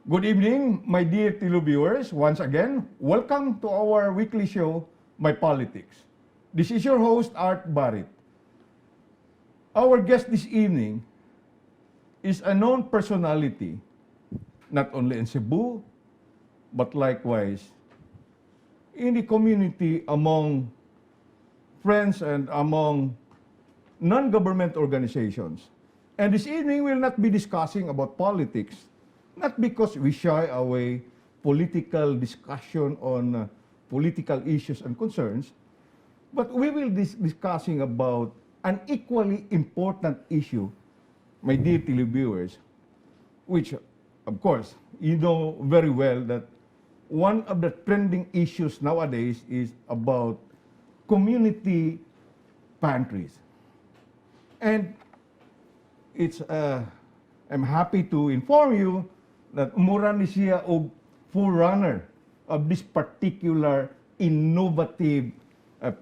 Good evening, my dear televiewers. Once again, welcome to our weekly show, My Politics. This is your host, Art Barrit. Our guest this evening is a known personality, not only in Cebu, but likewise in the community among friends and among non-government organizations. And this evening, we'll not be discussing about politics, not because we shy away political discussion on political issues and concerns, but we will be discussing about an equally important issue, my dear televiewers, which, of course, you know very well that one of the trending issues nowadays is about community pantries. And it's, I'm happy to inform you that mura ni siya og forerunner of this particular innovative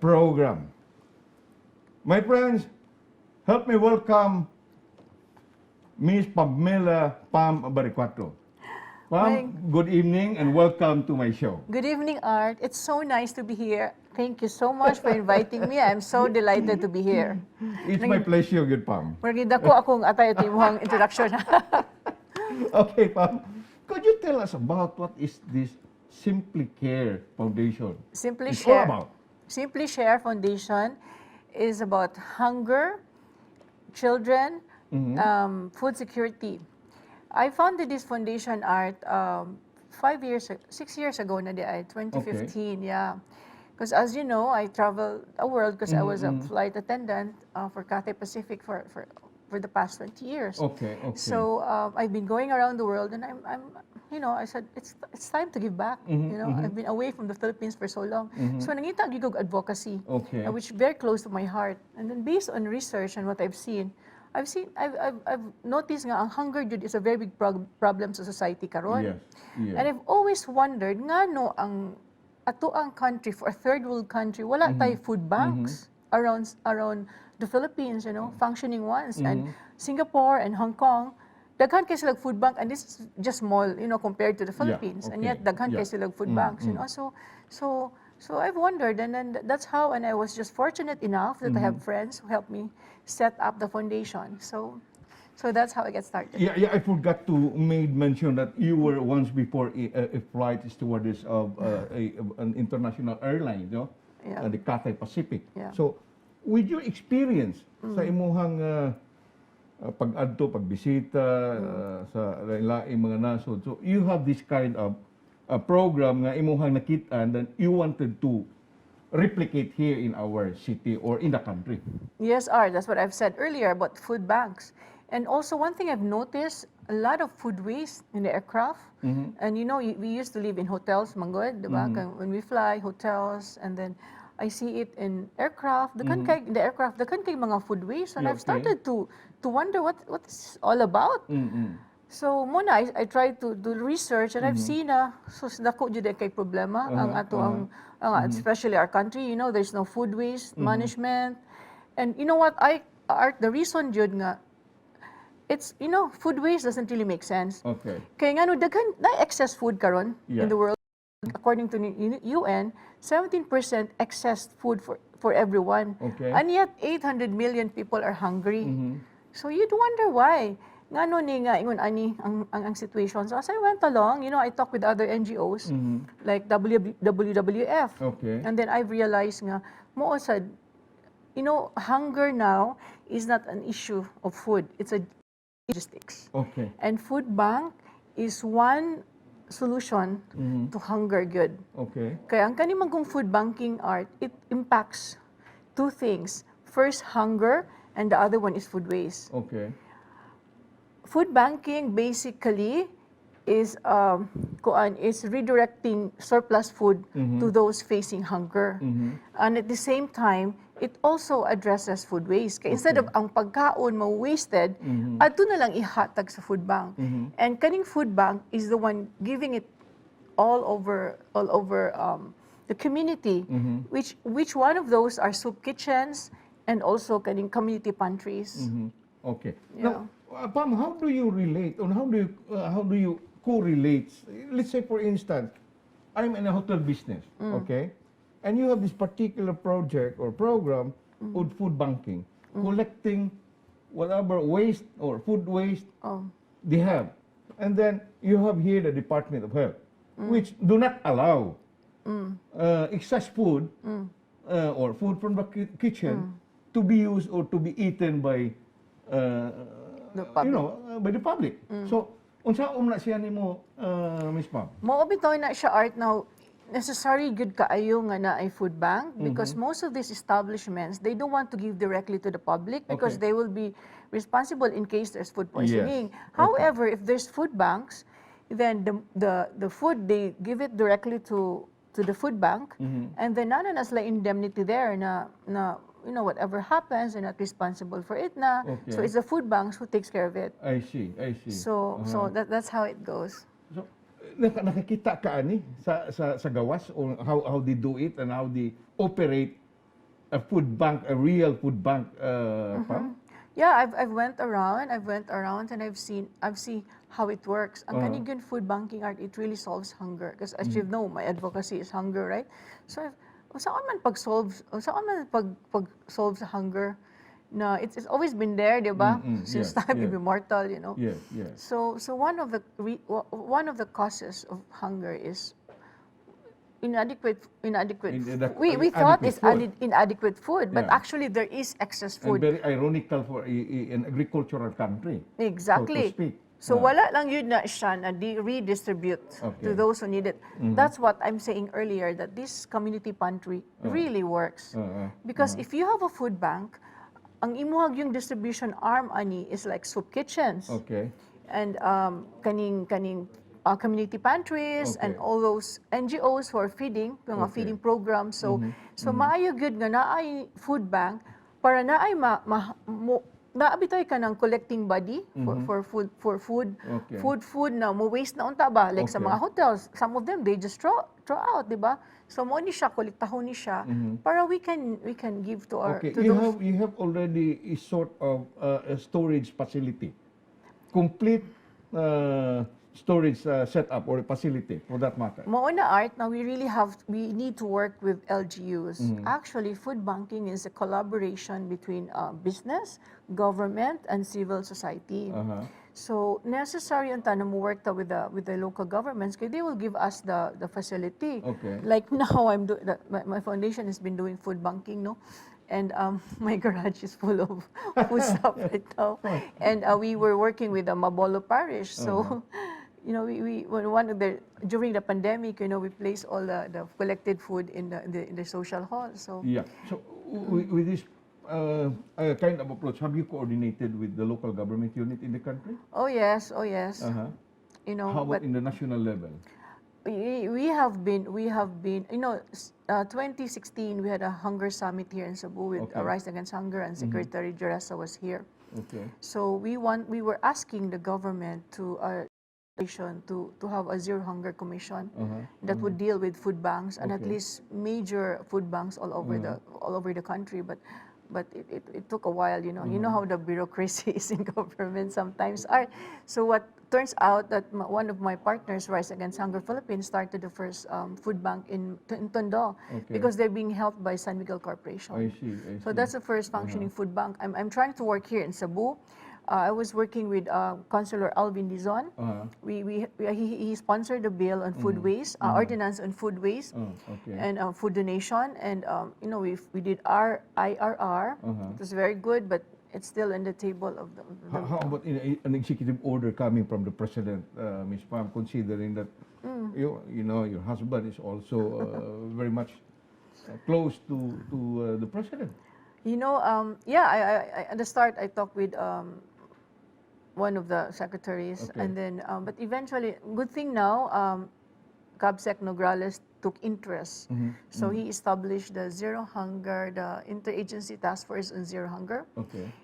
program. My friends, help me welcome Miss Pamela Baricuatro. Pam, good evening and welcome to my show. Good evening, Art. It's so nice to be here. Thank you so much for inviting me. I'm so delighted to be here. It's my pleasure, good Pam. Maragida ko akong atay ito yung introduction. Okay, Pam. Could you tell us about what is this Simply Care Foundation? Simply It's Share. all about. Simply Share Foundation is about hunger, children, food security. I founded this foundation, Art, 6 years ago na di ay, 2015, yeah. Because as you know, I traveled the world because I was a flight attendant for Cathay Pacific for the past 20 years. Okay, okay. So I've been going around the world, and I said it's time to give back. I've been away from the Philippines for so long. So nangita gigog advocacy, Okay. which is very close to my heart. And then based on research and what I've noticed nga ang hunger jud is a very big problem sa society karon. Yes, yes. And I've always wondered ngano ang ato ang country, for a third world country, wala tay food banks around the Philippines, functioning ones. And Singapore and Hong Kong, daghan kay sila food bank, and this is just small, compared to the Philippines. And yet daghan kay sila food banks, So I've wondered, and then that's how, and I was just fortunate enough that I have friends who helped me set up the foundation. So that's how I get started. Yeah, I forgot to mention that you were once before a flight stewardess of an international airline, Yeah. the Cathay Pacific. Yeah. So, with your experience sa imuhang pag-adto, pagbisita sa lain mga nasod, so you have this kind of program nga imuhang nakitaan that you wanted to replicate here in our city or in the country. Yes, Art, that's what I've said earlier about food banks. And also one thing I've noticed, a lot of food waste in the aircraft. And we used to live in hotels, manggod, diba? When we fly, hotels, and then I see it in aircraft. The aircraft, the mga food waste, and Yeah, I've started to wonder what it's all about. So muna I tried to do research, and I've seen so dako jud kay problema ang ato ang especially our country, there's no food waste management. And you know what, Art, the reason jud nga it's food waste doesn't really make sense. Okay. Kaya nga daghan na excess food karon Yeah. in the world. According to UN, 17% excess food for everyone. Okay. And yet 800 million people are hungry. So you'd wonder why. Ngano ni nga ingon ani ang situation. So as I went along, I talked with other NGOs like WWF. Okay. And then I realized nga mo sad, hunger now is not an issue of food. It's a logistics. Okay. And food bank is one solution to hunger good. Okay. Kaya ang kanimang kong food banking, Art, it impacts two things. First, hunger, and the other one is food waste. Okay. Food banking basically is redirecting surplus food to those facing hunger. And at the same time, it also addresses food waste. Kaya instead of ang pagkaon ma-wasted, ato na lang ihatag sa food bank. And kaning food bank is the one giving it all over the community, which one of those are soup kitchens and also kaning community pantries. Okay. Yeah. Now, Pam, how do you relate, or how do you correlates. Let's say, for instance, I'm in a hotel business, okay? And you have this particular project or program with food banking, collecting whatever waste or food waste they have. And then you have here the Department of Health, which do not allow excess food or food from the kitchen to be used or to be eaten by The public. by the public. So unsa na siya nimo Miss Pam? Mao bitaw na siya art now necessary good kaayo nga na ay food bank because most of these establishments they don't want to give directly to the public because Okay. they will be responsible in case there's food poisoning. Yes. However, if there's food banks, then the food they give it directly to the food bank and then nana na sila indemnity there na whatever happens they're not responsible for it na. Okay. So it's the food banks who takes care of it. I see. So that's how it goes. So, nakakita ka ani sa gawas or how they do it and how they operate a food bank, a real food bank, Pam? Yeah, I've went around and I've seen how it works. Ang kanilang food banking art, it really solves hunger. Because as you know, my advocacy is hunger, right? So saan man pag-solve sa hunger na it's always been there, di ba? Since time immortal, you know. Yes, yes. So one of the causes of hunger is inadequate. We thought it's inadequate food, but actually there is excess And food. very ironical for an agricultural country. Exactly. So to speak. So wala lang yun na siya na redistribute to those who need it. That's what I'm saying earlier, that this community pantry really works. Because if you have a food bank, ang imuhag yung distribution arm ani is like soup kitchens. Okay. And kaning community pantries and all those NGOs who are feeding, mga feeding programs. So maayo good nga naay food bank para naay naabitoy ka ng collecting body for food na mo waste na unta ba like sa mga hotels, some of them they just throw out, di ba? So mo ni siya kolektahon ni siya para we can give to our to those. You have already a sort of a storage facility, complete storage setup or facility for that matter. Mauna art, now we need to work with LGUs. Actually, food banking is a collaboration between business, government, and civil society. So necessary unta na mo work ta with the local governments because they will give us the facility. Okay. Like now my foundation has been doing food banking, no? And my garage is full of food stuff right now. And we were working with the Mabolo Parish. So during the pandemic, we placed all the collected food in the social hall. So yeah. So with this kind of approach, have you coordinated with the local government unit in the country? Oh yes. How about in the national level? We have been 2016 we had a hunger summit here in Cebu with Rise Against Hunger and Secretary Jeresa was here. Okay. So we were asking the government to have a zero hunger commission that would deal with food banks and at least major food banks all over the country, but it took a while, you know how the bureaucracy is in government sometimes are. So what turns out that one of my partners, Rise Against Hunger Philippines, started the first food bank in Tondo because they're being helped by San Miguel Corporation. I see. So that's the first functioning food bank. I'm trying to work here in Cebu. I was working with Councilor Alvin Dizon. He sponsored a bill on food waste, ordinance on food waste, and food donation. And we did our IRR. It was very good, but it's still on the table of the How about an executive order coming from the president, Ms. Pam, considering that your husband is also very much close to the president? I at the start I talked with one of the secretaries, and then but eventually, good thing now, Cabsec Nograles took interest. So he established the Zero Hunger, the Interagency Task Force on Zero Hunger.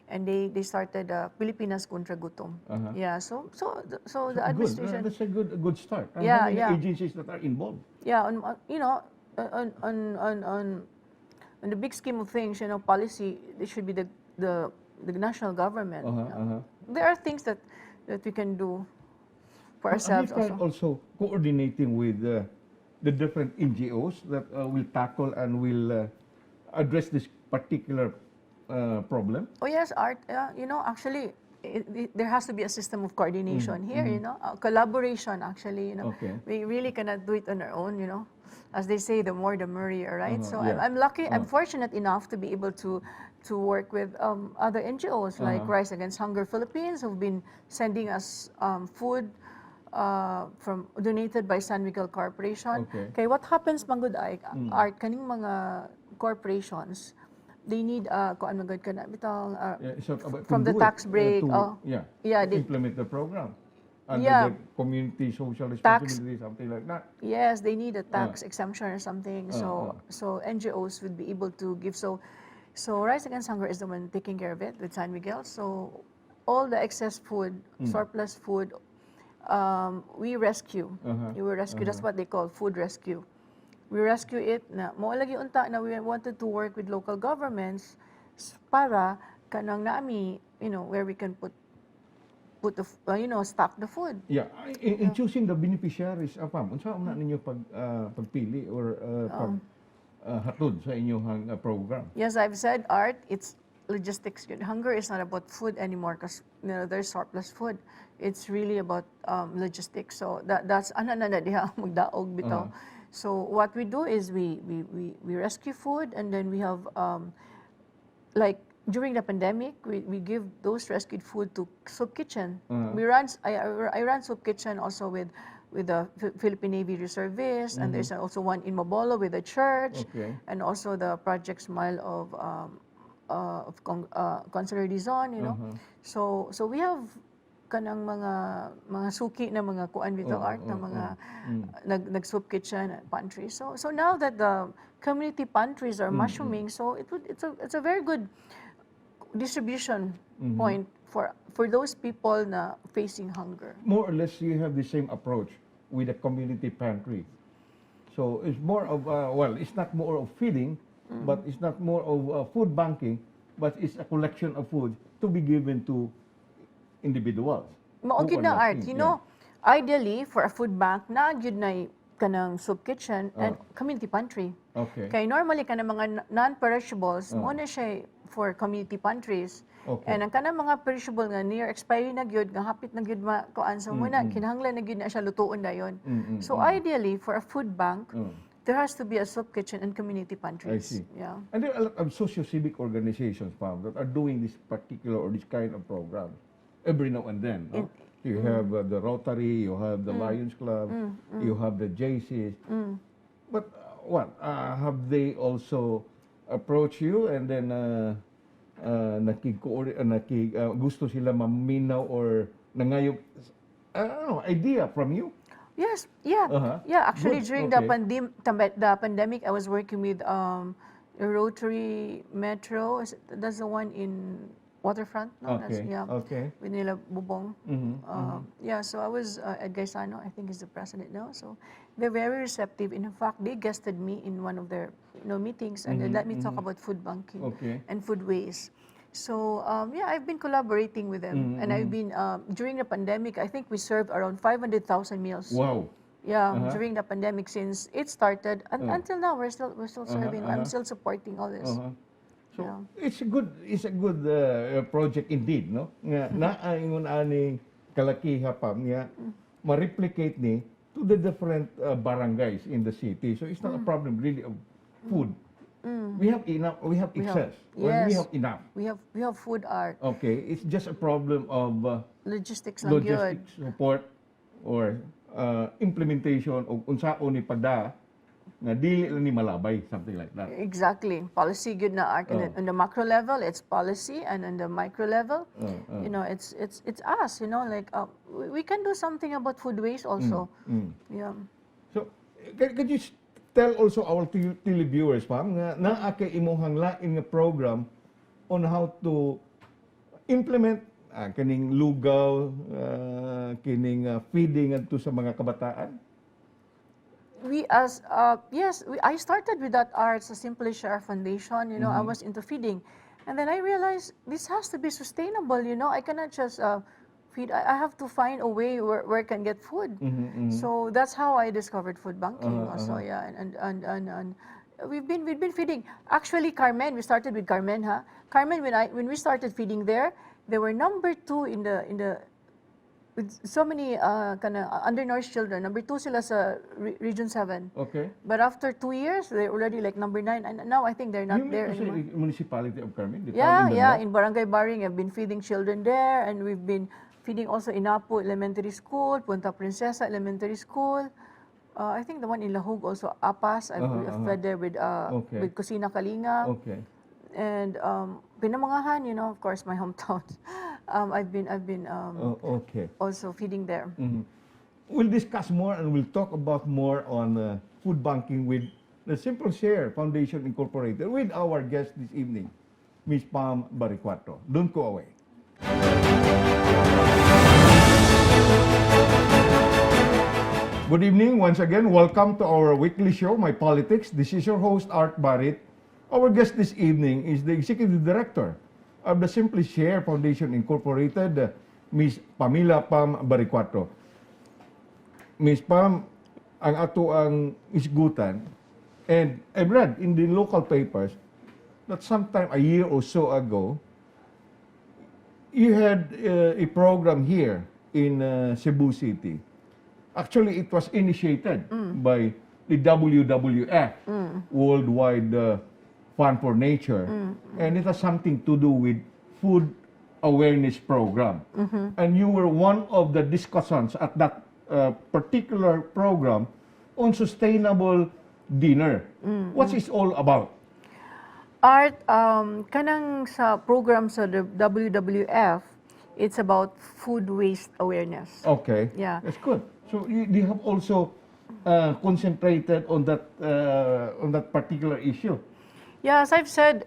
And they started Pilipinas Contra Gutom. Yeah, so the administration. That's a good start. Yeah, how many agencies that are involved? Yeah, on the big scheme of things, policy, it should be the national government. There are things that we can do for Have you ourselves tried also coordinating with the different NGOs that will tackle and will address this particular problem? Oh yes, Art. Actually, there has to be a system of coordination here. Collaboration. Actually, Okay. we really cannot do it on our own. As they say, the more the merrier, right? So Yeah. I'm lucky. I'm fortunate enough to be able to work with other NGOs like Rise Against Hunger Philippines, who've been sending us food from donated by San Miguel Corporation. Okay. What happens, Manggod ay, Art, kaning mga corporations, they need kuan magud kana bitong Yeah, so, from the tax break. Yeah, they, implement the program under Yeah. the community social Tax- responsibility, something like that. yes, they need a tax exemption or something. So NGOs would be able to give. So Rise Against Hunger is the one taking care of it with San Miguel. So all the excess food, surplus food, we rescue. We will rescue. That's what they call food rescue. We rescue it na mo lagi unta na we wanted to work with local governments para kanang naami, where we can put the stock the food. Yeah, in choosing the beneficiaries, Pam, unsa na ninyo pagpili or hatod sa inyong program? Yes, I've said, Art, it's logistics. Hunger is not about food anymore because there's surplus food. It's really about logistics. So that's ana na diha magdaog bitaw. So what we do is we rescue food, and then we have like during the pandemic we give those rescued food to soup kitchen. I run soup kitchen also with the Philippine Navy Reservists, and there's also one in Mabolo with the church, and also the Project Smile of Consular Dizon, So we have kanang mga suki na mga kuan bitaw, Art, na mga nag soup kitchen and pantry. So now that the community pantries are mushrooming, so it's a very good distribution point for those people na facing hunger. More or less, you have the same approach with the community pantry. So it's more of it's not more of feeding, but it's not more of food banking, but it's a collection of food to be given to individuals. Mao gyud na, Art. Ideally for a food bank na gyud na kanang soup kitchen and community pantry. Okay. Kay normally kanang mga non-perishables mo na siya for community pantries. Okay. And ang kanang mga perishable nga near expiry na gyud, nga hapit na gyud kuan so muna kinahanglan na gyud na siya lutuon dayon. So ideally for a food bank, there has to be a soup kitchen and community pantries. I see. Yeah. And there are a lot of socio-civic organizations, Pam, that are doing this particular or this kind of program every now and then. No? You have the Rotary, you have the Lions Club, you have the JCs. But have they also approached you and then gusto sila maminaw or nangayog idea from you? Yes, yeah. Yeah, actually Good, during the pandemic I was working with Rotary Metro. That's the one in Waterfront, no? Okay. With nila Bubong. Yeah, so I was Ed Gaisano, I think is the president now. So they're very receptive. In fact, they guested me in one of their meetings, and they let me talk about food banking and food waste. So I've been collaborating with them, and I've been during the pandemic. I think we served around 500,000 meals. Wow. Yeah, during the pandemic since it started, and until now we're still serving. I'm still supporting all this. So it's a good project indeed, no? Nga ingon ani kalakiha Pam nga ma-replicate ni to the different barangays in the city. So it's not a problem really of food. We have enough. We have excess. Yes. We have enough. We have food, Art. Okay, it's just a problem of Logistics lang yun. support or implementation of unsaon ni pada nga dili lang ni malabay, something like that. Exactly. Policy good na, Art. On the macro level, it's policy, and on the micro level, it's us. Like we can do something about food waste also. Yeah. So, could you tell also our televiewers, Pam, nga naa kay imong lain nga program on how to implement kining lugaw, kining feeding adto sa mga kabataan? I started with that, Art, sa Simply Share Foundation. I was into feeding, and then I realized this has to be sustainable. I cannot just I have to find a way where I can get food. So that's how I discovered food banking also, yeah. And we've been feeding. Actually, Carmen, we started with Carmen, huh? Carmen, when we started feeding there, they were number 2 in the with so many kind of undernourished children. Number 2 sila sa Region 7. Okay. But after 2 years, they're already like number 9, and now I think they're not You there mean to say anymore. the municipality of Carmen? The Yeah, town in the yeah. north? In Barangay Baring, I've been feeding children there, and we've been feeding also in Apo Elementary School, Punta Princesa Elementary School. I think the one in Lahug also, Apas. I've fed there with Kusina Kalinga. Okay. And Pinamangahan, you know, of course, my hometown. I've been Okay. also feeding there. We'll discuss more and we'll talk about more on food banking with the Simple Share Foundation Incorporated with our guest this evening, Ms. Pam Baricuatro. Don't go away. Good evening once again. Welcome to our weekly show, My Politics. This is your host, Art Barrit. Our guest this evening is the Executive Director of the Simply Share Foundation Incorporated, Ms. Pamela Baricuatro. Ms. Pam, ang ato ang isgutan, and I've read in the local papers that sometime a year or so ago, you had a program here in Cebu City. Actually, it was initiated by the WWF, Worldwide Fund for Nature, and it has something to do with food awareness program. And you were one of the discussants at that particular program on sustainable dinner. What's it all about? Art, kanang sa program sa the WWF, it's about food waste awareness. Okay. Yeah. That's good. So you have also concentrated on that particular issue. Yeah, as I've said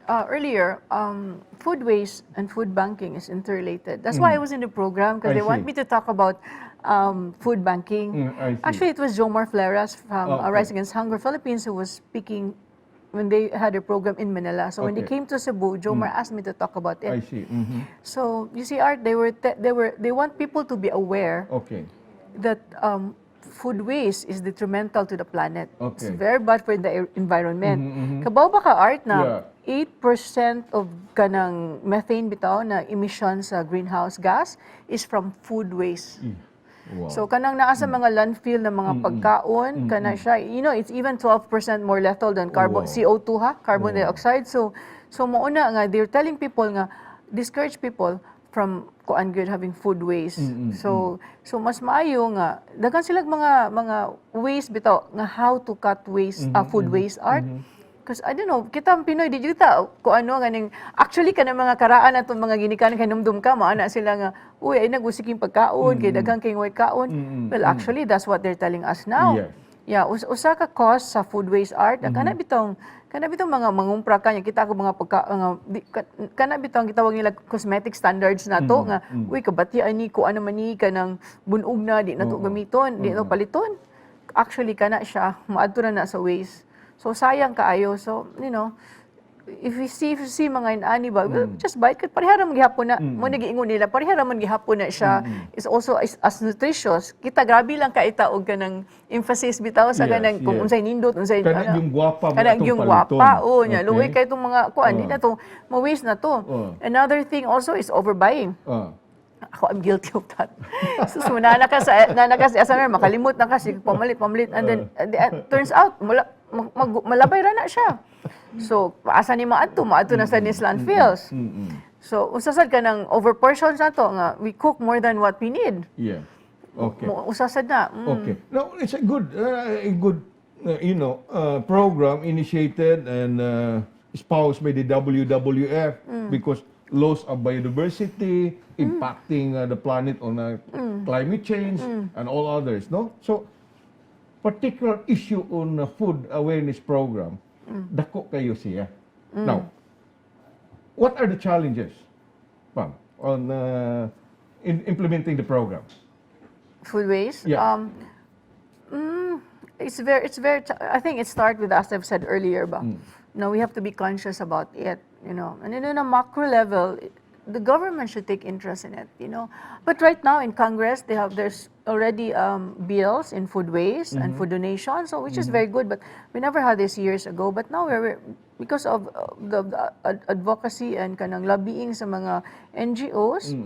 earlier, food waste and food banking is interrelated. That's why I was in the program, because I they want see. me to talk about food banking. I see. Actually, it was Jomar Fleras from Okay. Rise Against Hunger Philippines who was speaking when they had a program in Manila. So when they Okay. came to Cebu, Jomar asked me to talk about it. I see. So you see, Art, they want people to be aware Okay. that food waste is detrimental to the planet. It's Okay. very bad for the environment. Kabaw ba ka, Art, na 8% of kanang methane bitaw na emission sa greenhouse gas is from food waste. Wow. So kanang naa sa mga landfill na mga pagkaon, kana siya, you know, it's even 12% more lethal than carbon Wow. CO2 ha, carbon dioxide. So mauna nga they're telling people nga discourage people from kuan good having food waste. So mas maayo nga daghan sila mga ways bitaw nga how to cut waste food waste, Art. Because I don't know, kita ang Pinoy di juta ko ano ganing actually kana mga karaan atong mga ginikanan kay numdum ka maana sila nga uy ay nagusiking pagkaon kay daghang kay white kaon. Well, actually that's what they're telling us now. Yes. Yeah, usa ka cause sa food waste, Art. Kana bitong mga mangumpra kanya kita ko mga kana bitong gitawag nila cosmetic standards nato nga uy kabati ani ko ano man ni kanang bunog na di nato gamiton, di nato paliton. Actually kana siya maadto na sa waste. So sayang kaayo. So, you know, if we see mga inani ba, we'll just buy it. Parihara man gihapon na, mo nagiingon nila, parihara man gihapon na siya is also as nutritious. Kita grabe lang ka itaog ka ng emphasis bitaw sa kanang kung unsay nindot, unsay Kana yung gwapa mo kana atong yung paliton. gwapa nya Okay. luoy kay itong mga kuan di na to ma-waste na to. Another thing also is overbuying. Ako, I'm guilty of that. So, nana ka sa SMR, makalimot na kasi, pamalit. And then, turns out, malabay ra na siya. So, asa ni maadto na sa nis landfills. So, usasad ka ng overportions na to, nga, we cook more than what we need. Yeah. Okay. Usasad na. Okay. No, it's a good program initiated and espoused by the WWF because loss of biodiversity, impacting the planet on climate change and all others, no? So, particular issue on food awareness program, dako kayo siya. Now, what are the challenges, Pam, on in implementing the program? Food waste? Yeah. It's very, I think it starts with, as I've said earlier, ba? No, we have to be conscious about it, you know. And then on a macro level, the government should take interest in it, you know. But right now in Congress, there's already bills in food waste and food donation, so which is very good. But we never had this years ago. But now we're because of the advocacy and kanang lobbying sa mga NGOs.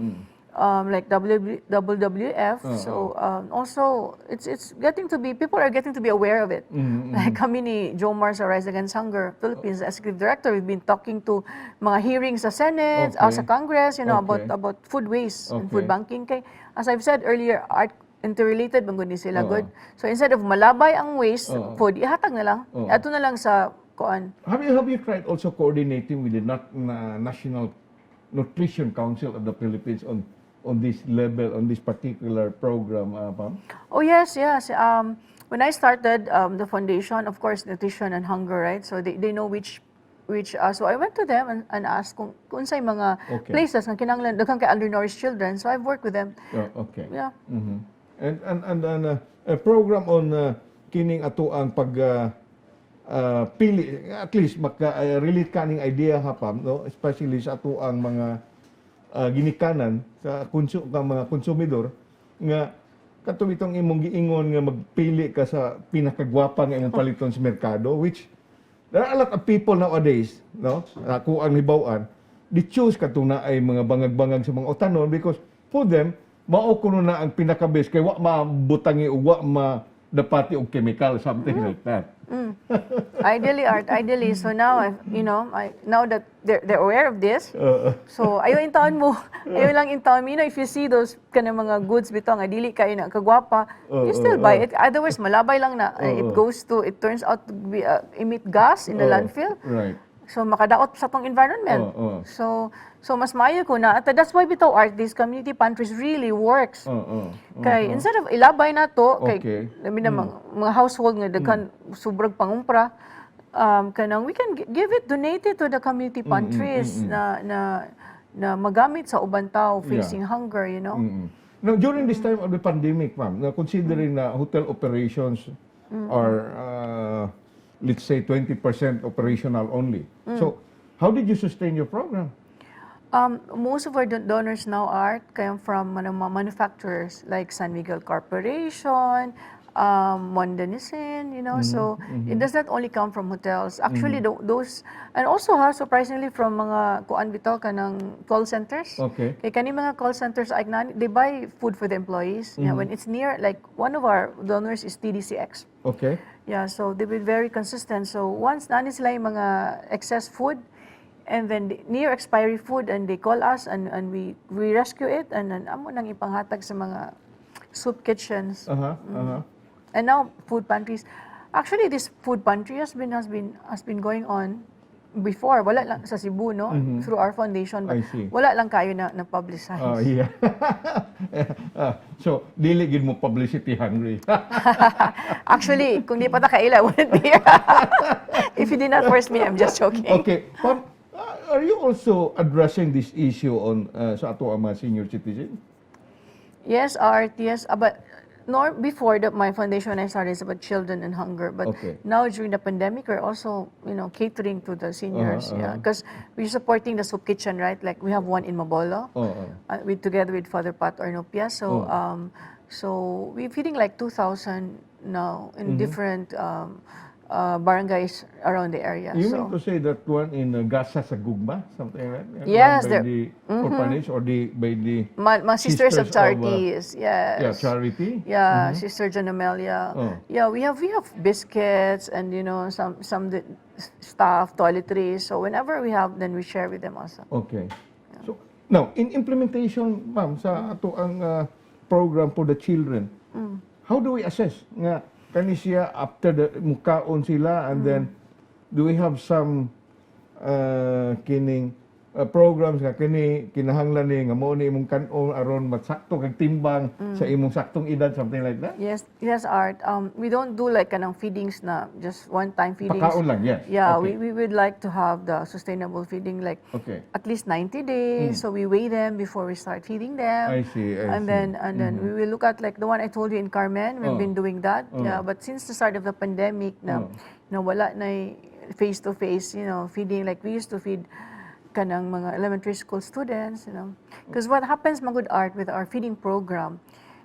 Like WWF. So also it's getting to be, people are getting to be aware of it. Like kami ni Jomar sa Rise Against Hunger Philippines, the executive director, we've been talking to mga hearings sa Senate, sa Congress, you know, about food waste and food banking. Kay, as I've said earlier, art interrelated bang ni sila good. So instead of malabay ang waste food, ihatag na lang. Ato na lang sa kuan. Have you tried also coordinating with the National Nutrition Council of the Philippines on this level, on this particular program, Pam? Oh yes. When I started the foundation, of course, nutrition and hunger, right? So they know which so I went to them and asked kung unsay mga places nga kinahanglan daghang kay undernourished children. So I've worked with them. Okay. Yeah. And a program on kining ato ang pag pili, at least maka-relate kaning idea ha, Pam, no? Especially sa ato ang mga ginikanan sa mga konsumidor nga katong itong imong giingon nga magpili ka sa pinakagwapa nga imong paliton sa merkado, which there are a lot of people nowadays, no? Ako ang hibaw-an, they choose katong na ay mga bangag-bangag sa mga utanon because for them mao kuno na ang pinaka-best kay wa mabutangi ug wa dapati og chemical, something like that. Ideally. So now now that they're aware of this, so ayaw intaon mo, ayaw lang intaon mo. You know, if you see those kanang mga goods bitaw nga dili kayo na kagwapa, you still buy it. Otherwise malabay lang na. It turns out to be emit gas in the landfill. Right. So makadaot sa tong environment. So mas maayo ko na. At that's why bitaw art, these community pantries really works. Kay instead of ilabay na to, kay labi na mga household nga daghan sobrang pangumpra, kanang we can give it, donate it to the community pantries na magamit sa ubang tao facing hunger, you know. Now, during this time of the pandemic, ma'am, considering na hotel operations are let's say 20% operational only. So, how did you sustain your program? Most of our donors now are come from manufacturers like San Miguel Corporation, Mondanisin, you know. So it does not only come from hotels. Actually, those, and also surprisingly from mga kuan bitaw kanang call centers. Okay. Kay kani mga call centers they buy food for the employees. Yeah, when it's near, like one of our donors is TDCX. Okay. Yeah, so they've been very consistent. So once nani sila yung mga excess food, and then near expiry food, and they call us and we rescue it, and then amo nang ipanghatag sa mga soup kitchens. And now food pantries. Actually, this food pantry has been going on before. Wala lang sa Cebu, no? Through our foundation, but wala lang kayo na publicize. Yeah. So, dili gid mo publicity hungry. Actually, kung di pa ta kaila, wouldn't be here. If you did not force me, I'm just joking. Okay. Are you also addressing this issue on sa ato ang mga senior citizen? Yes, Art, yes. But before my foundation, I started about children and hunger. But now during the pandemic, we're also, catering to the seniors. Yeah, because we're supporting the soup kitchen, right? Like we have one in Mabolo, together with Father Pat Ornopia. So, so we're feeding like 2,000 now in different barangays around the area. You mean to say that one in Gasa sa Gugma, something like that? Yes, by the orphanage or by the my Sisters of Charities. Yes. Yeah, charity. Yeah, Sister John Amelia. Yeah, we have biscuits and some stuff, toiletries. So whenever we have, then we share with them also. Okay. Yeah. So now in implementation, ma'am, sa ato ang program for the children, how do we assess nga kani siya after the mukaon sila, and then do we have some kining programs nga kini kinahanglan ni nga mao ni imong kan-on aron matsakto kag timbang sa imong saktong edad, something like that? Yes, Art. We don't do like kanang feedings na just one-time feedings. Pakaon lang, yes. Yeah, okay. we would like to have the sustainable feeding, like at least 90 days. So we weigh them before we start feeding them. I see. And then we will look at like the one I told you in Carmen. We've been doing that. Yeah, but since the start of the pandemic, na wala na face-to-face, feeding, like we used to feed kanang mga elementary school students, you know. Because what happens, Magud Art, with our feeding program,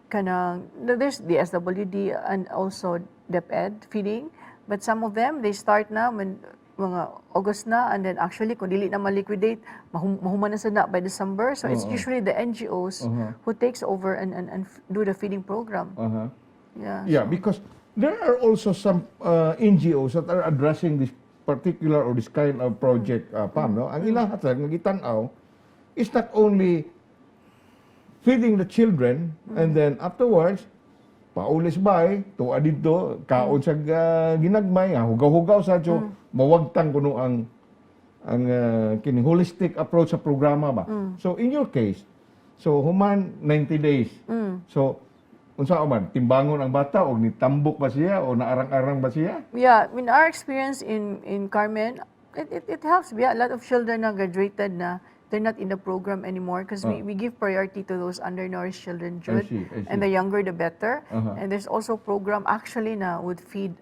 kanang, there's the SWD and also DepEd feeding, but some of them, they start na when mga August na, and then actually, kung dili na ma-liquidate, mahuman na sila by December. So it's usually the NGOs who takes over and do the feeding program. Yeah, because there are also some NGOs that are addressing this particular or this kind of project, Pam, no? Ang ilahat sa nagitanaw is not only feeding the children, and then afterwards, paulis bay, tuwa dito, kaon sa ginagmay, hugaw-hugaw sa so, mawagtang kuno ang kini holistic approach sa programa ba. So in your case, so human 90 days. So unsa man timbangon ang bata o nitambok ba siya o naarang-arang ba siya? Yeah, in our experience in Carmen, it helps. Yeah, a lot of children na graduated na they're not in the program anymore because we give priority to those undernourished children, Jude. I see. And the younger, the better. And there's also program actually na would feed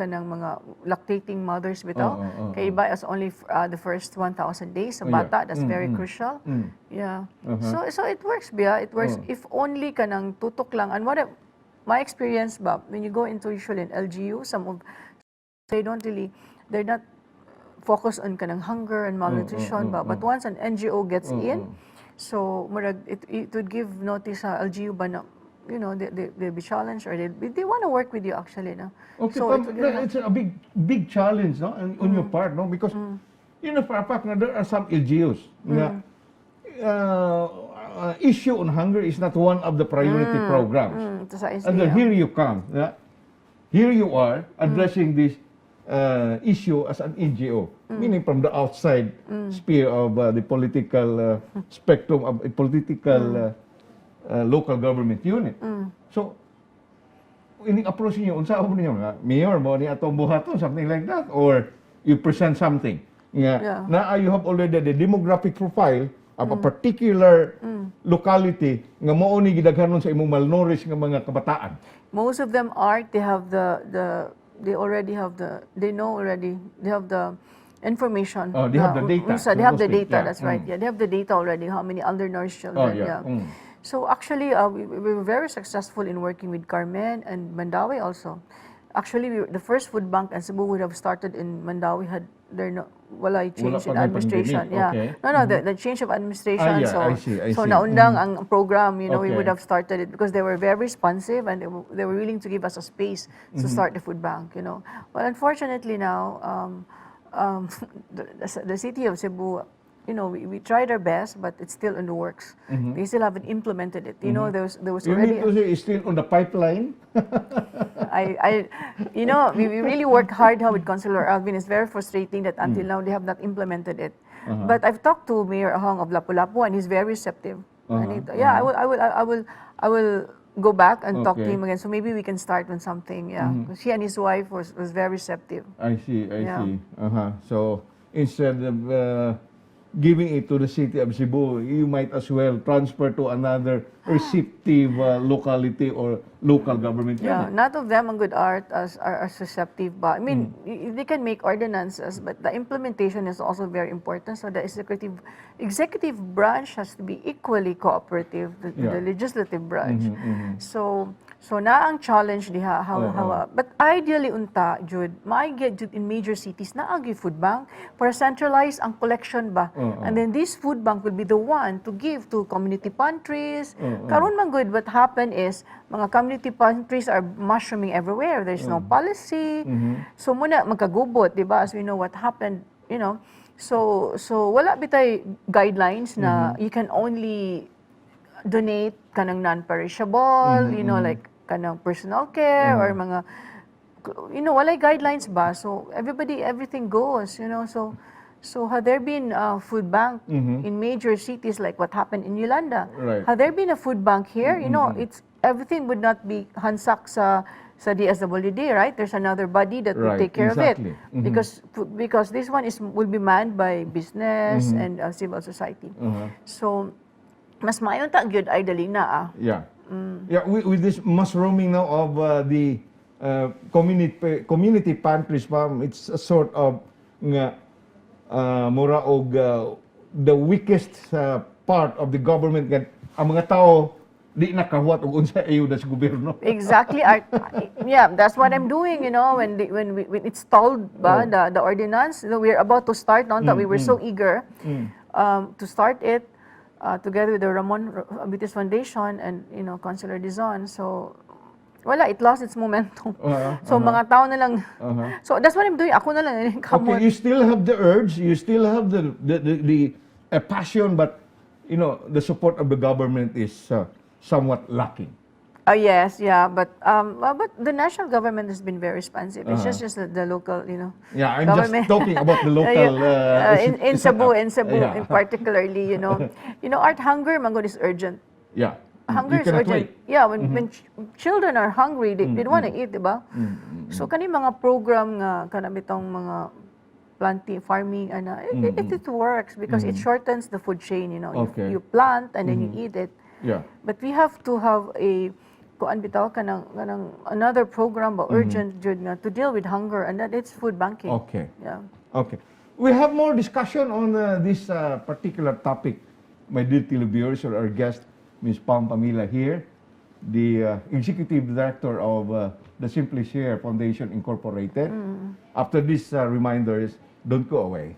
kanang mga lactating mothers bitaw. Kay iba as only the first 1,000 days sa bata. That's very crucial. Yeah. So it works, Bia. It works if only kanang tutok lang. And my experience ba, when you go into usually in LGU, they're not focus on kanang hunger and malnutrition but once an NGO gets in, so it would give notice sa LGU ba na, you know, they'll be challenged or they want to work with you actually, no? Okay, so it's a big challenge, no, on your part, no, because you know, for a fact na there are some LGUs na issue on hunger is not one of the priority programs, and then here you come, here you are addressing this issue as an NGO, meaning from the outside sphere of the political spectrum of a political local government unit. So, ining approach niyo, unsa mo niyo nga, mayor mo ni atong buhaton, something like that, or you present something. Nga, na you have already the demographic profile of a particular locality nga mao ni gidaghanon sa imong malnourished nga mga kabataan. Most of them are, they have they have the information. They have the data. They have the data, that's right. Yeah, they have the data already, how many undernourished children. So actually, we were very successful in working with Carmen and Mandawi also. Actually, the first food bank in Cebu would have started in Mandawi had wala change in administration. Okay. The change of administration. I see. So naundang ang program, you know, we would have started it because they were very responsive and they were willing to give us a space to start the food bank, you know. Well, unfortunately now, the city of Cebu, you know, we tried our best, but it's still in the works. They still haven't implemented it. You know, there was already. You mean to say it's still on the pipeline? You know, we really work hard with Councilor Alvin. It's very frustrating that until now they have not implemented it. But I've talked to Mayor Ahong of Lapu-Lapu, and he's very receptive. I will go back and talk to him again. So maybe we can start on something. Yeah, because he and his wife was very receptive. I see. So instead of giving it to the city of Cebu, you might as well transfer to another receptive locality or local government unit. Yeah, none of them, ang good art, are receptive. But I mean, they can make ordinances, but the implementation is also very important. So the executive branch has to be equally cooperative to the legislative branch. So na ang challenge diha but ideally unta Jude, maigi Jude in major cities na agi food bank para centralize ang collection ba. And then this food bank will be the one to give to community pantries. Karon man good, what happened is mga community pantries are mushrooming everywhere. There's no policy. So muna magkagubot, di ba? As we know what happened, you know. So wala bitay guidelines na you can only donate kanang non-perishable, you know, like kanang personal care or mga, you know, walay guidelines ba? So everything goes, you know. So had there been a food bank in major cities like what happened in Yolanda? Right. Had there been a food bank here, you know, everything would not be hansak sa DSWD, right? There's another body that will take care of it. Because this one will be manned by business and civil society. So mas mayon ta gyud ideally na with this mushrooming now of the community pantries, it's a sort of nga mura og the weakest part of the government nga ang mga tao di nakahuat og unsa ayuda sa gobyerno. Exactly. Yeah, that's what I'm doing. When it's stalled ba the ordinance, we're about to start. Not that we were so eager to start it together with the Ramon Abitis Foundation and Councilor Dizon. So wala, it lost its momentum. So mga tao na lang. So that's what I'm doing. Ako na lang. Okay, you still have the urge, you still have the passion, but the support of the government is somewhat lacking. Yes, yeah, but the national government has been very responsive. It's just the local, Yeah, I'm government. just talking about the local. In Cebu, Yeah. in particularly, art hunger, mango is urgent. Yeah. Hunger You is cannot urgent. wait. Yeah, when children are hungry, they want to eat, diba? So kani mga program nga kanabitong mga planting, farming, it works because it shortens the food chain. Okay. You plant and then you eat it. Yeah. But we have to have kuan bitaw kanang another program ba urgent jud nga to deal with hunger, and that it's food banking. Okay. Yeah. Okay. We have more discussion on this particular topic. My dear televiewers, or our guest, Ms. Pamela here, the Executive Director of the Simply Share Foundation Incorporated. After these reminders, don't go away.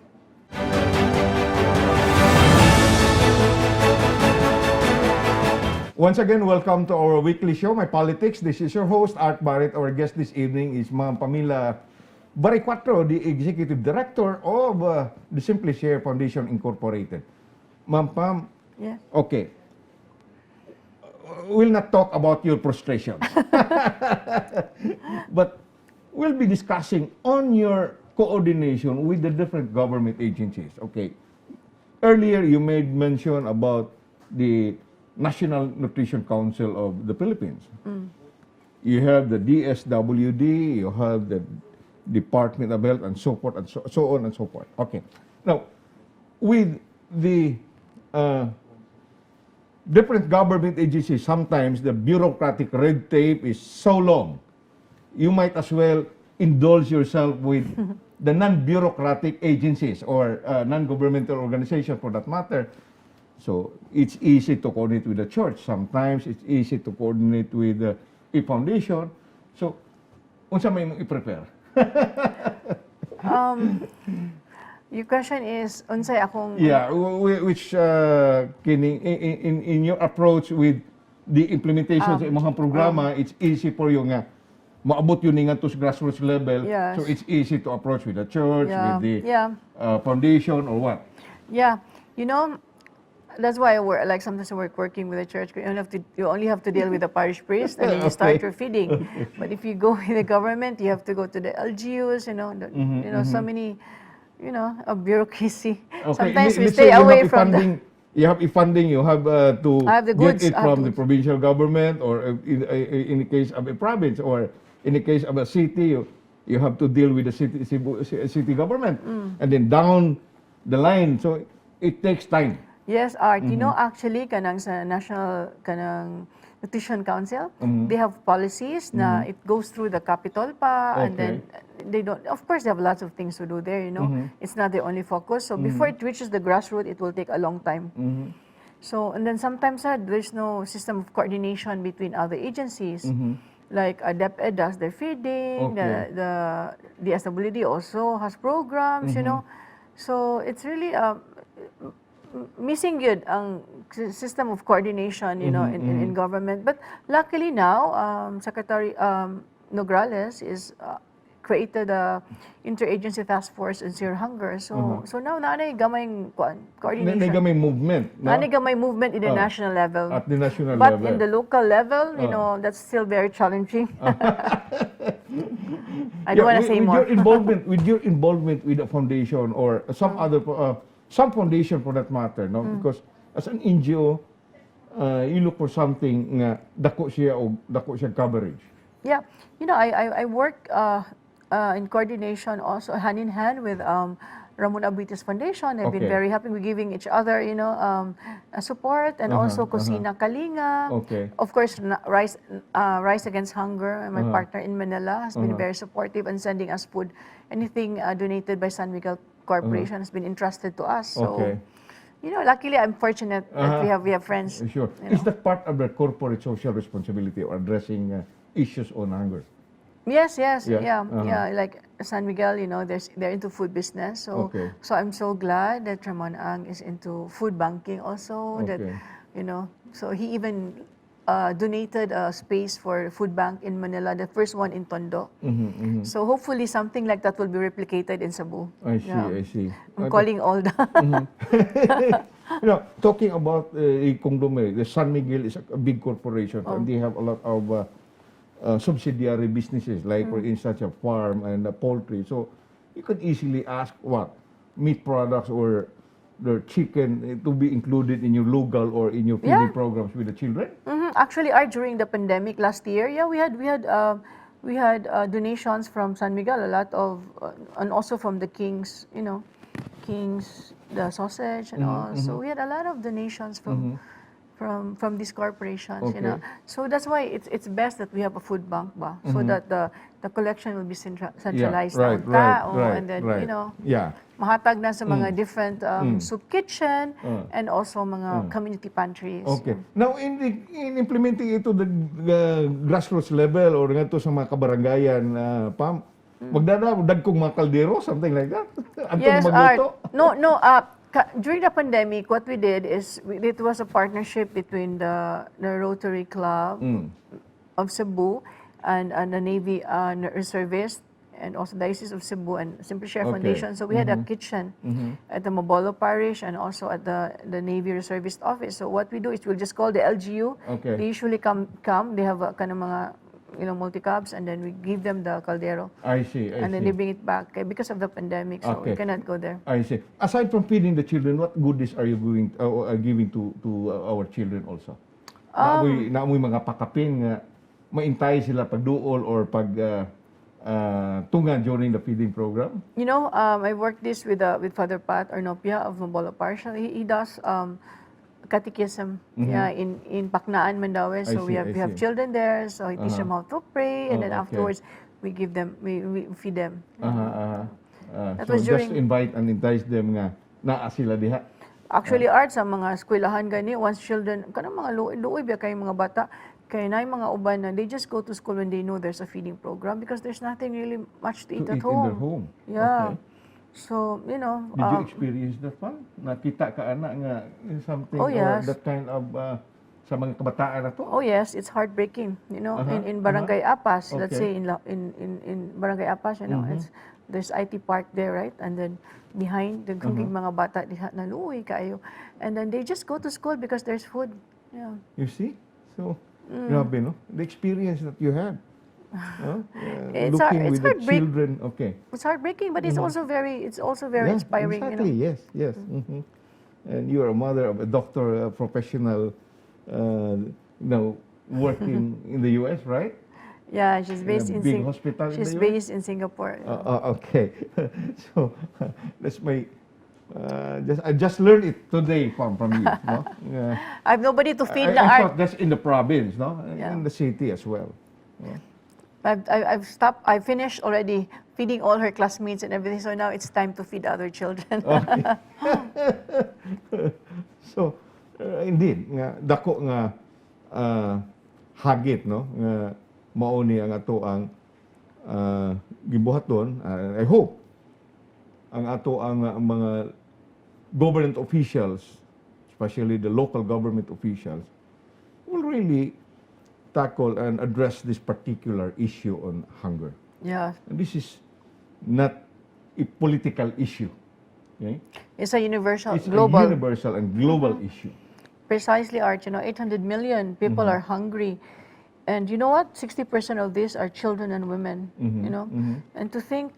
Once again, welcome to our weekly show, My Politics. This is your host, Art Barrit. Our guest this evening is Ma'am Pamela Baricuatro, the Executive Director of the Simply Share Foundation Incorporated. Ma'am Pam, Yeah. okay. We'll not talk about your frustrations. But we'll be discussing on your coordination with the different government agencies. Okay. Earlier, you made mention about the National Nutrition Council of the Philippines. You have the DSWD, you have the Department of Health, and so forth, and so on and so forth. Okay. Now, with the different government agencies, sometimes the bureaucratic red tape is so long. You might as well indulge yourself with the non-bureaucratic agencies or non-governmental organizations for that matter. So it's easy to coordinate with the church. Sometimes it's easy to coordinate with a foundation. So, unsa may mong i-prepare? Your question is unsay akong Yeah, which in your approach with the implementation sa imong programa, it's easy for you nga maabot yun nga to sa grassroots level. Yes. So it's easy to approach with the church, Yeah. with the Yeah. Foundation or what. Yeah, that's why sometimes I work working with the church. You only have to deal with the parish priest, and then you start your feeding. But if you go with the government, you have to go to the LGUs. So many, a bureaucracy. Okay. Sometimes we Let's stay say away from the. You have funding, you have to I have the goods, get it I have from the to- provincial government, or in the case of a province, or in the case of a city, you have to deal with the city government, and then down the line. So it takes time. Yes, Art. Actually, kanang sa National Nutrition Council, they have policies na it goes through the capital pa, and then they don't. Of course, they have lots of things to do there. It's not their only focus. So before it reaches the grassroots, it will take a long time. So and then sometimes there's no system of coordination between other agencies. Like DepEd does their feeding, Okay. the DSWD also has programs. So it's really missing yun ang system of coordination, in government. But luckily now, Secretary Nograles is created a interagency task force on zero hunger. So now naanay gamayng coordination. May movement. No? Naanay gamay movement in the national level. At the national But level. in the local level, that's still very challenging. I don't want to say more. With your involvement with the foundation or some other some foundation for that matter, no? Because as an NGO, you look for something nga dako siya coverage. Yeah, I work in coordination also hand in hand with Ramon Abitis Foundation. They've been Okay. very happy with giving each other, support, and also Kusina Kalinga. Okay. Of course, Rise Against Hunger, my partner in Manila, has been very supportive and sending us food. Anything donated by San Miguel Corporation has been entrusted to us. So, Okay. luckily I'm fortunate that we have friends. Sure. Is that part of the corporate social responsibility or addressing issues on hunger? Yes, Yeah, yeah. Like San Miguel, they're into food business. So, Okay. so I'm so glad that Ramon Ang is into food banking also. That, Okay. so he even donated a space for food bank in Manila, the first one in Tondo. So hopefully something like that will be replicated in Cebu. I see, Yeah. I see. I'm calling all the. Talking about a conglomerate, the San Miguel is a big corporation and they have a lot of subsidiary businesses, like for instance a farm and a poultry. So you could easily ask what meat products or the chicken to be included in your local or in your feeding programs with the children. Actually, during the pandemic last year, yeah, we had donations from San Miguel, a lot of, and also from the Kings, Kings, the sausage and all. So we had a lot of donations from these corporations, Okay. So that's why it's best that we have a food bank, so that the collection will be centralized right, on right, tao, right, and then right. Yeah. mahatag na sa mga different soup kitchen and also mga community pantries. Okay. Now, in implementing ito the grassroots level or nga to sa mga kabarangayan, Pam, magdadagdag kong mga kaldero, something like that? Yes, magluto? no. During the pandemic, what we did is it was a partnership between the Rotary Club of Cebu and the Navy Reservist and also Diocese of Cebu and Simple Share Foundation. So we had a kitchen at the Mobolo Parish and also at the Navy Reservist office. So what we do is we'll just call the LGU. Okay. They usually come. They have kind of mga multi-cabs, and then we give them the caldero. I see. And then they bring it back because of the pandemic, so we cannot go there. I see. Aside from feeding the children, what goodies are you giving to our children also? Naamoy mga pakapin nga maintay sila pag duol or pag tunga during the feeding program? I worked this with Father Pat Arnopia of Mobolo Parish. He does catechism in Paknaan, Mandaue. So we have children there, so he teach them how to pray, and then afterwards we give them, we feed them. So just invite and entice them nga naa sila diha. Actually, Art, sa mga eskwelahan gani, once children, kanang mga luoy ba kay mga bata, kaya na mga uban na they just go to school when they know there's a feeding program because there's nothing really much to eat at home. In their home. Yeah. Okay. So, Did you experience that one? Nakita ka anak nga something or that kind of sa mga kabataan na to? Oh yes, it's heartbreaking. In Barangay Apas, let's say in Barangay Apas, there's IT Park there, right? And then behind the mga bata diha naluoy kayo. And then they just go to school because there's food. Yeah. You see? So, grabe, no? The experience that you had. Looking with the children, okay. It's heartbreaking, but it's also very inspiring. Exactly. Yes. And you are a mother of a doctor, a professional, working in the U.S., right? Yeah, she's based in big hospital. She's based in Singapore. Okay. So that's my. I just learned it today from you. No? I have nobody to feed I Art. thought that's in the province, no? Yeah. In the city as well. Yeah. I've stopped. I finished already feeding all her classmates and everything. So now it's time to feed other children. Okay. So indeed, nga dako nga hagit, no? Nga mao ni ang ato ang gibuhaton. I hope ang ato ang mga government officials, especially the local government officials, will really tackle and address this particular issue on hunger. Yeah. And this is not a political issue. Okay? It's a universal, It's global. a universal and global issue. Precisely, Art. 800 million people are hungry. And you know what? 60% of these are children and women, And to think,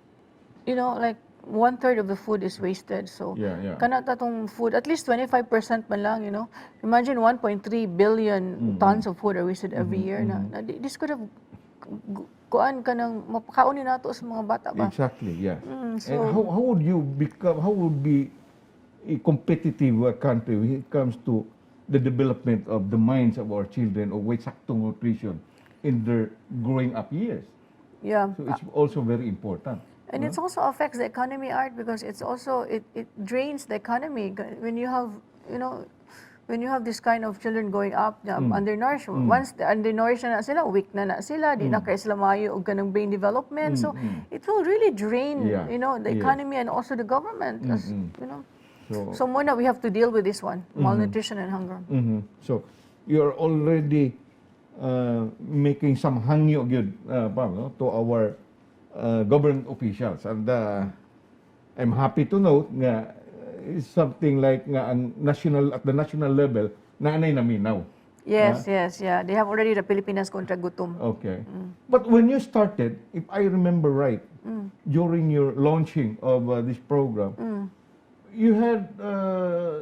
like 1/3 of the food is wasted. So, kana tatong food, at least 25% man lang, Imagine 1.3 billion tons of food are wasted every year. Na this could have kuan kanang mapakaunin nato sa mga bata ba? Exactly, yeah. So, and how would be a competitive country when it comes to the development of the minds of our children of saktong nutrition in their growing up years? Yeah. So it's also very important. And it also affects the economy, Art, because it's also it drains the economy when you have when you have this kind of children growing up undernourished, once undernourished na sila, weak na sila, di na kaya sila maayo og kanang brain development. So it will really drain, the economy and also the government. As, so muna we have to deal with this one, malnutrition and hunger. So you're already making some hangyo good to our government officials, and I'm happy to note nga it's something like nga ang at the national level naanay naminaw. Yes, yeah. They have already the Pilipinas kontra gutom. Okay. But when you started, if I remember right, during your launching of this program, you had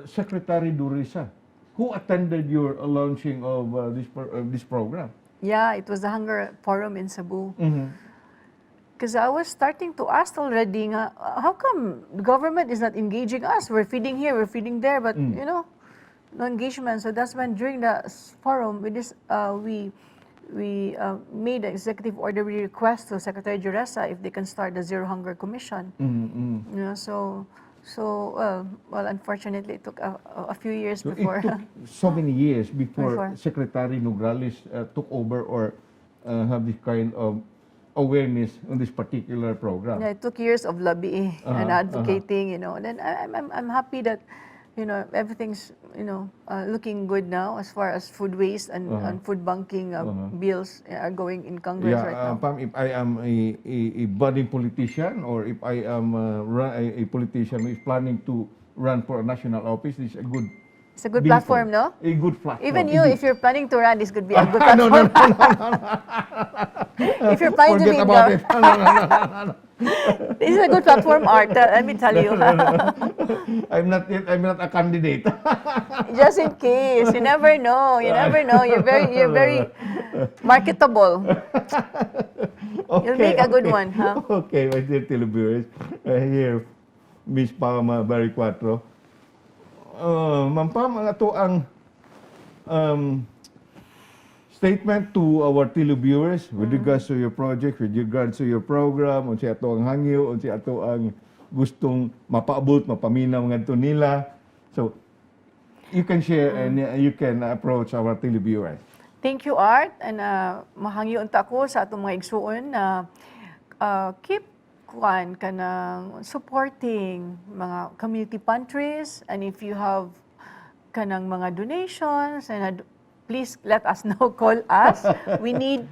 Secretary Durisa, who attended your launching of this program. Yeah, it was the Hunger Forum in Cebu. Because I was starting to ask already, how come the government is not engaging us? We're feeding here, we're feeding there, but no engagement. So that's when during the forum, we made an executive order request to Secretary Duresa if they can start the Zero Hunger Commission. Well, unfortunately, it took a few years before. It took so many years before Secretary Nograles took over or have this kind of awareness on this particular program. Yeah, it took years of lobbying and advocating, Then I'm happy that, everything's, looking good now as far as food waste and food banking bills are going in Congress right now. Pam, if I am a budding politician, or if I am a politician who is planning to run for a national office, this is a good. It's a good platform, no? A good platform. Even you, if you're planning to run, this could be a good platform. If you're planning to be in the... This is a good platform, Art. Let me tell you. I'm not a candidate. Just in case, you never know. You're very marketable. Okay. You'll make a good one, huh? Okay, my dear televiewers, here, Miss Pamela Baricuatro. Ma'am Pam, ato ang statement to our televiewers with regards to your project, with regards to your program, unsi ato ang hangyo, unsi ato ang gustong mapaabot, mapaminaw ngadto nila. So, you can share and you can approach our televiewers. Thank you, Art. And mahangyo unta ko sa atong mga igsuon na keep kanang supporting mga community pantries, and if you have kanang mga donations, and please let us know, call us. we need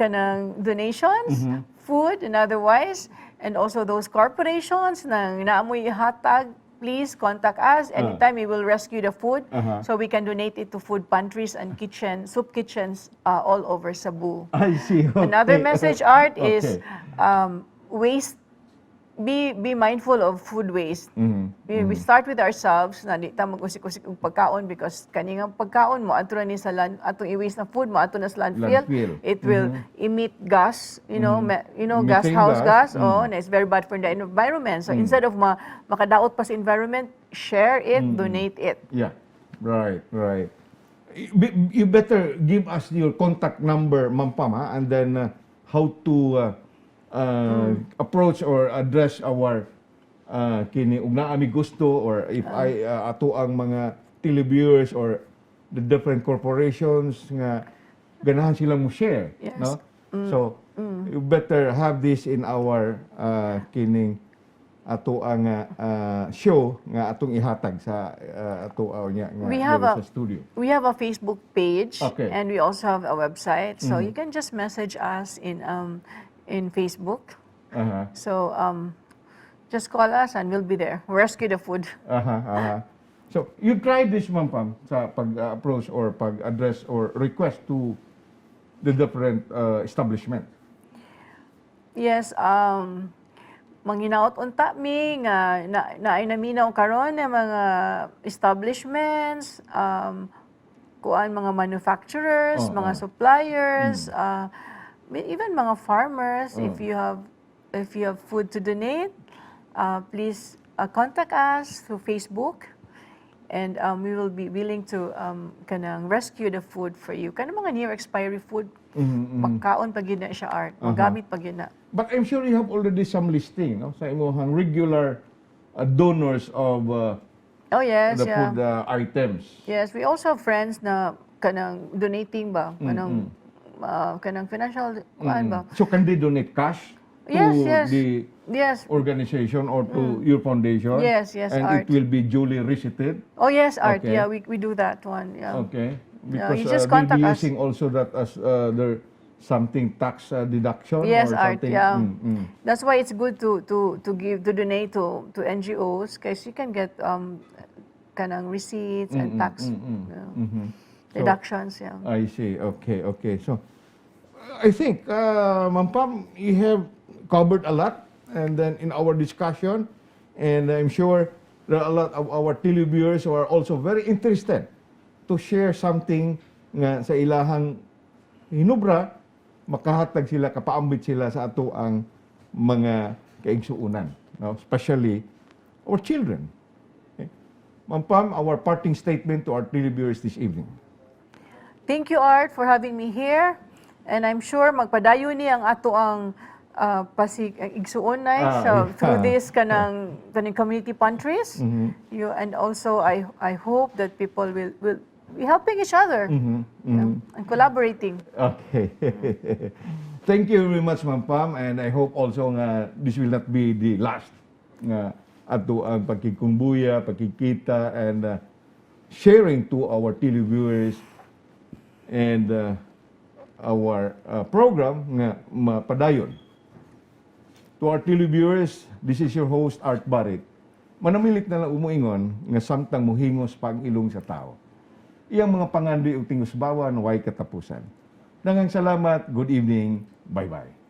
kanang donations, food and otherwise, and also those corporations na naamoy ihatag, please contact us. Anytime we will rescue the food so we can donate it to food pantries and soup kitchens all over Cebu. I see. Okay. Another message, Art, is waste. Be mindful of food waste. We start with ourselves na di ta mag-usik-usik og pagkaon, because kaning pagkaon mo ato na ni sa atong i-waste na food mo ato na sa landfill. It will emit gas, gas house gas, and it's very bad for the environment. So instead of makadaot pa sa environment, share it, donate it. Yeah. Right. You better give us your contact number, Ma'am Pam, and then how to approach or address our kini ug naa mi gusto, or if I ato ang mga televiewers or the different corporations nga ganahan sila mo share, no? So you better have this in our kining ato ang show nga atong ihatag sa ato nya nga sa studio. We have a Facebook page, and we also have a website, so you can just message us in Facebook. So just call us and we'll be there. Rescue the food. So you tried this, Ma'am Pam, sa pag-approach or pag-address or request to the different establishment? Yes, manginaot unta mi nga naay naminaw karon ng mga establishments, kuan mga manufacturers, mga suppliers, even mga farmers. If you have food to donate, please contact us through Facebook, and we will be willing to kanang rescue the food for you. Kanang mga near expiry food, pagkaon pag yun na siya, Art, magamit pag yun na. But I'm sure you have already some listing, no, sa imong regular donors of Oh, yes, the yeah. food items. Yes, we also have friends na kanang donating ba? Kanang financial, kuan ba? So can they donate cash to Yes, yes. the Yes. organization or to your foundation? Yes, yes, And Art. it will be duly receipted? Oh, yes, Art. Okay. Yeah, we do that one. Yeah. Okay. Yeah, Because you just they'll be contact us. using also that as their something tax deduction Yes, or Art. something. Yeah. That's why it's good to donate to NGOs because you can get kanang receipts and tax deductions. Yeah. I see. Okay, okay. So, I think, Ma'am Pam, you have covered a lot and then in our discussion, and I'm sure there are a lot of our televiewers who are also very interested to share something nga sa ilahang hinubra, makahatag sila, kapaambit sila sa ato ang mga kaigsuunan, no? Especially our children. Okay. Ma'am Pam, our parting statement to our televiewers this evening. Thank you, Art, for having me here. And I'm sure magpadayon ni ang ato ang igsuonay through this kanang community pantries. And also I hope that people will be helping each other and collaborating. Okay. Thank you very much, Ma'am Pam, and I hope also nga this will not be the last nga ato ang pagkikumbuya, pagkikita, and sharing to our televiewers and our program nga mapadayon. To our televiewers, this is your host, Art Barrit. Manamilit na lang umuingon nga samtang muhingos pang ilong sa tao. Iyang mga pangandi ug tingos bawan way katapusan. Daghang salamat, good evening, bye-bye.